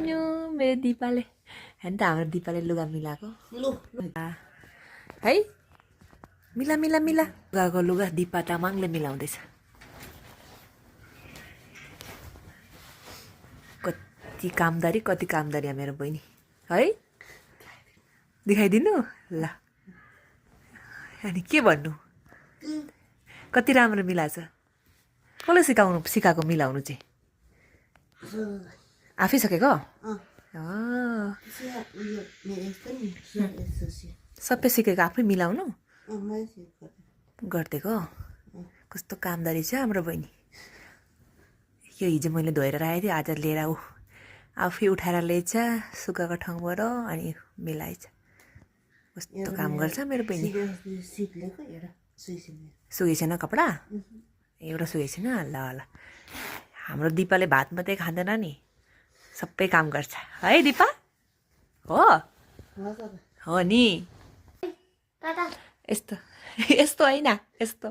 यो मेरो दिपाले हेर्नु त हाम्रो दिपाले लुगा मिलाएको है मिला मिला मिला लुगाको लुगा दिपा तामाङले मिलाउँदैछ कति कामदारी मेरो बहिनी है देखाइदिनु ल अनि के भन्नु कति राम्रो मिलाएको छ कसले सिकाएको मिलाउनु चाहिँ आफै सकेको सबै सिकेको आफै मिलाउनु गरिदिएको कस्तो कामदारी छ हाम्रो बहिनी यो हिजो मैले धोएर राखेको थिएँ आज लिएर आफै उठाएर ल्याएछ सुकाएको ठाउँबाट अनि मिलाएछ कस्तो काम गर्छ मेरो बहिनी सुकेको छैन कपडा एउटा सुकेको छैन ल ल हाम्रो दिपाले भात मात्रै खाँदैन नि सबै काम गर्छ है दिपा हो नि यस्तो यस्तो होइन यस्तो